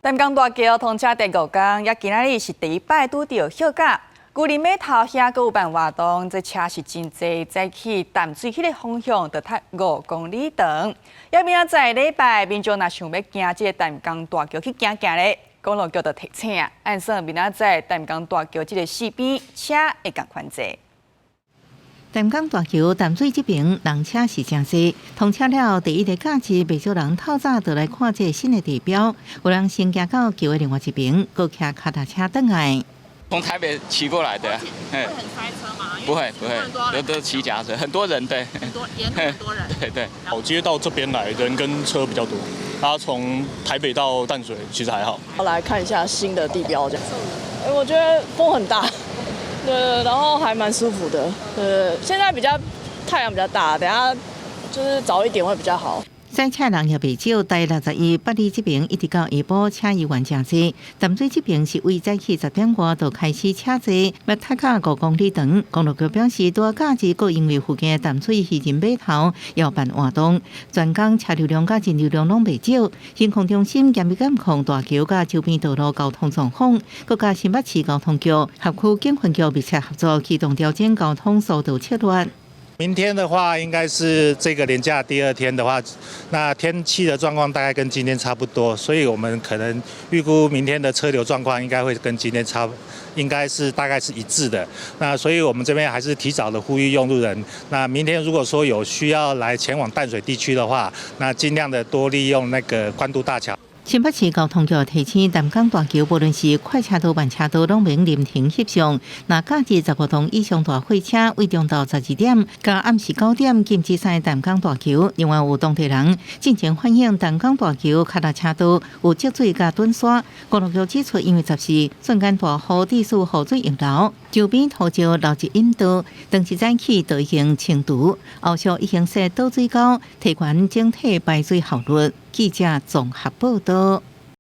淡江大橋通車第五工，也今仔日是第一擺拄著歇假。漁人碼頭遐閣有辦活動，這車是真濟，早起淡水彼个方向就塞5公里長。也明仔載禮拜，民眾若想欲經這个淡江大橋去行行咧，公路局就提醒啊，按算明仔載淡江大橋這个四邊車會仝款濟。淡江大橋淡水這邊人車是誠濟，通車了第一个假日，袂少人透早就來看這个新的地標。有人先行到橋的另外一邊，閣騎跤踏車轉來。從台北騎過來的，會很塞車嗎？不會不會，都騎腳踏車，很多人對。很多，沿路很多人。對對。老街到這邊來，人跟車比較多。他從台北到淡水其實還好。來看一下新的地標，這樣。欸，我覺得風很大。對，然後還蠻舒服的。現在比較太陽比較大，等下就是早一點會比較好。賽車人也袂少，台61八里這邊一直到下晡車猶原誠濟。淡水這邊是為早起10點外就開始車濟，欲塞甲5公里長。公路局表示，拄假日閣因為附近的淡水漁人碼頭要辦活動，全工車流量佮人流量攏袂少。行控中心嚴密監控大橋佮周邊道路交通狀況，閣佮新北市交通局、轄區警分局密切合作，機動調整交通疏導策略。明天的話，應該是這個連假第二天的話，那天氣的狀況大概跟今天差不多，所以我們可能預估明天的車流狀況應該會跟今天差，應該是大概是一致的。那所以我們這邊還是提早的呼籲用路人，那明天如果說有需要來前往淡水地區的話，那盡量的多利用那個關渡大橋。新北市交通局提醒，淡江大橋無論是快車道、慢車道，攏免臨停翕相。若假日15趟以上大貨車，對中晝12點到暗時9點禁止駛淡江大橋。另外有當地人進前反映，淡江大橋跤踏車道有積水佮躉沙。公路局指出，因為10時瞬間大雨，致使雨水湧流，周邊土石流入引道，當時早起就已經清除，後續已經設導水溝，提懸整體排水效率。記者綜合報道。